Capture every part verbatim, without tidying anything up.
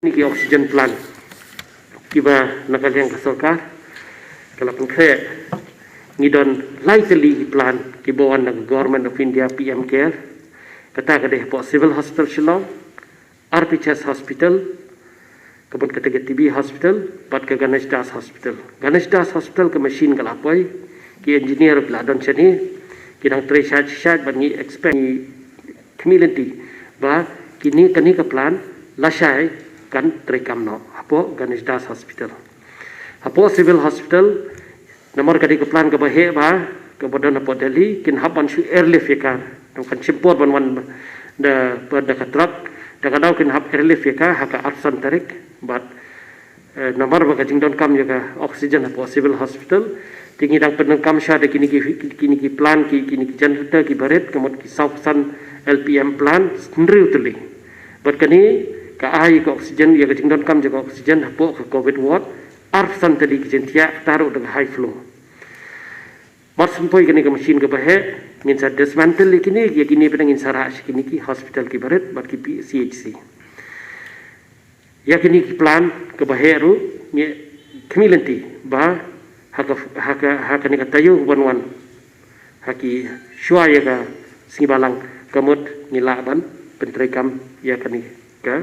Kine ki oxygen plant kiba na ka liang ka sorkar ka la pynkhreh, ngi don lai tylli ki plant kiba wan na ka Government of India, P M Care. Kata ka dei hapoh Civil Hospital Shillong, R P H S Hospital, ka bun kata ka T B Hospital, bad ka Ganesh Das Hospital. Ganesh Das Hospital ka machine ka la poi, ki engineer ki la don shane, ki dang trei shait shait, bad ngi expect, ngi khmih lynti ba kine, kane ka plant lashai kan trei kam noh hapoh Ganesh Das Hospital. Hapoh Civil Hospital, namar ka dei ka plant kaba heh bha, kaba don hapoh Delhi, kin hap ban shu airlift ïa ka. Kan shim por ban wan da, da ka truck, da ka daw kin hap airlift ïa ka ha ka arphew san tarik, bad eh, namar ba ka jingdonkam ïa ka oxygen hapoh Civil Hospital. Te ngi dang pyndonkam sha da kine ki, kine ki plant, ki, kine ki generator kiba rit, ka mut ki saw phew san L P M plant, hynriew tylli. Bad kane ka ai ka oxygen, ïa ka jingdonkam ïa ka oxygen hapoh ka covid ward, arphew san tylli ki jingthiah, kata ruh da ka high flow. Mar shu poi kane ka machine kaba heh, ngin sa dismantle ïa kine, ïa kine pat ngin sa rah sha kine ki hospital kiba rit bad ki P C H C. Ïa kine ki plant kaba heh ruh ngi khmih lynti ba ha ka, ha ka, ha kane ka taïew kaban wan, ha ki, shuwa ïa ka Sngi Balang, ka mut ngi lah ban pyntreikam ïa kane ka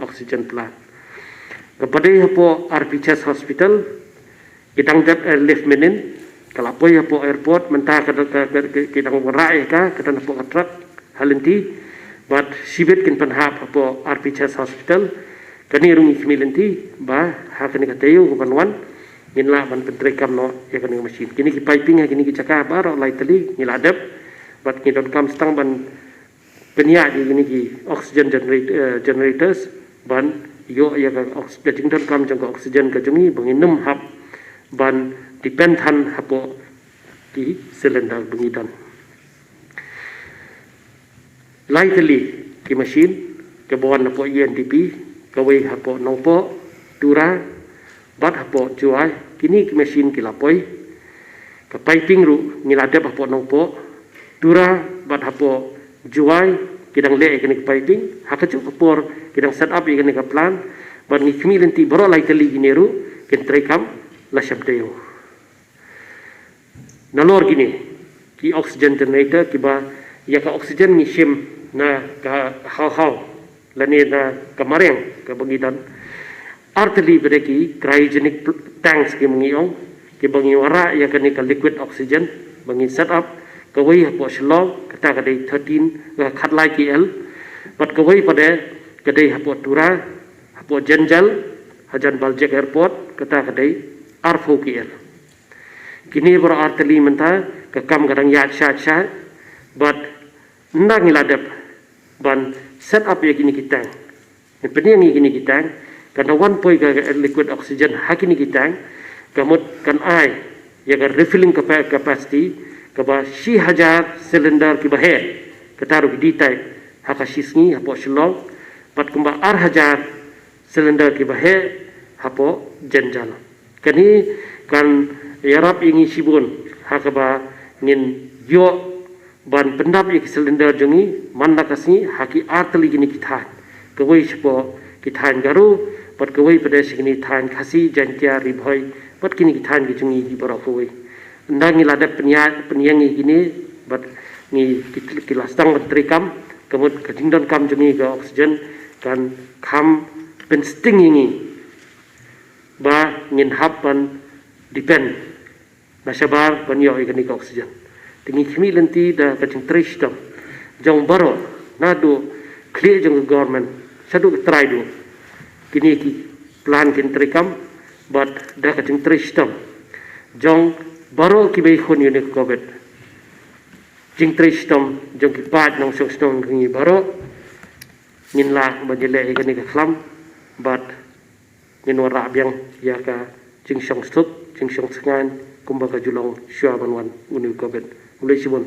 oxygen plant. Kaba dei hapoh R P H S Hospital, ki dang dep airlift mynnin, ka la poi hapoh airport, mynta ka, ka, ka, ka, ki dang wanrah ïa ka, ka don hapoh ka truck ha lynti, bad shibit kin pynhap hapoh R P H S Hospital. Kane ruh ngi khmih lynti ba ha kane ka taïew kaban wan, ngin lah ban pyntreikam noh ïa kane ka machine. Kine ki piping ha kine ki jaka baroh lai tylli ngi la dep, bad ngi donkam sa tang ban pynïaid ïa kine ki oxygen generat-, eh, generators, ban ïoh ïa ka ox-, ka jingdonkam jong ka oxygen ka jong ngi, ba ngin ym hap ban depend than hapoh ki cylinder ba ngi don. Lai tylli ki machine, kaba wan hapoh U N D P, kawei hapoh Nongpoh, Tura, bad hapoh Jowai, kine ki machine ki la poi. Ka piping ruh ngi la dep hapoh Nongpoh, Tura bad hapoh Jowai, ki dang leh ïa kane ka piping, ha kajuh ka por ki dang set up ïa kane ka plant, bad ngi khmih lynti baroh lai tylli kine ruh kin treikam lashai taïew. Nalor kine ki oxygen generator, kiba ïa ka oxygen ngi shim na ka Hawhaw lane na ka Mariang kaba ngi don. Ar tylli pat de ki cryogenic pl-, tanks kiba ngi ong, kiba ngi wanrah ïa kane ka liquid oxygen ba ngi set up, kawei hapoh Shillong, kata ka dei thirteen, eh, khatlai K L, bad kawei pat de ka dei hapoh Tura, hapoh Jenjal, hajan Baljek Airport, kata ka dei arphew K L. Kine baroh ar tylli mynta ka kam ka dang ïaid shait shait, bad ynda ngi la dep ban set up ïa kine ki tank, ngi pynïeng ïa kine ki tank, kan da wan poi ka liquid oxygen ha kine ki tank, ka mut kan ai ïa ka refilling capa-, capacity kaba shi hajar cylinder kiba heh, kata ruh ki dei type, ha ka shi sngi hapoh Shillong, bad kumba ar hajar cylinder kiba heh hapoh Jenjal. Kane kan ïarap ïa ngi shibun ha kaba ngin ïoh ban pyndap ïa ki cylinder jong ngi man la ka sngi ha ki ar tylli kine ki thaiñ. Kawei shapoh ki thaiñ Garo, bad kawei pat de sha kine ki thaiñ Khasi, Jaiñtia, Ri Bhoi, bad kine ki thaiñ ki jong ngi ki baroh kawei. Ynda ngi la dep pynïa-, pynïeng ïa kine, bad ngi ki, ki la sdang ban treikam, ka mut ka jingdonkam jong ngi ka oxygen kan kham pynsting ïa ngi ba ngin hap ban depend na shabar ban ïoh ïa kane ka oxygen. Te ngi khmih lynti da ka jingtrei shitom jong baroh, naduh khlieh jong ka government shaduh ka trai duh, kine ki plant kin treikam, bad da ka jingtrei shitom jong baroh kiba ïakhun ïa une u covid, jingtrei shitom jong ki paid nongshong shnong jong ngi baroh, ngin lah ban ïaleh ïa kane ka khlam, bad ngin wanrah biang ïa ka jingshong suk, jingshong sngewbha kumba ka ju long shuwa ban wan une u covid. Khublei shibun.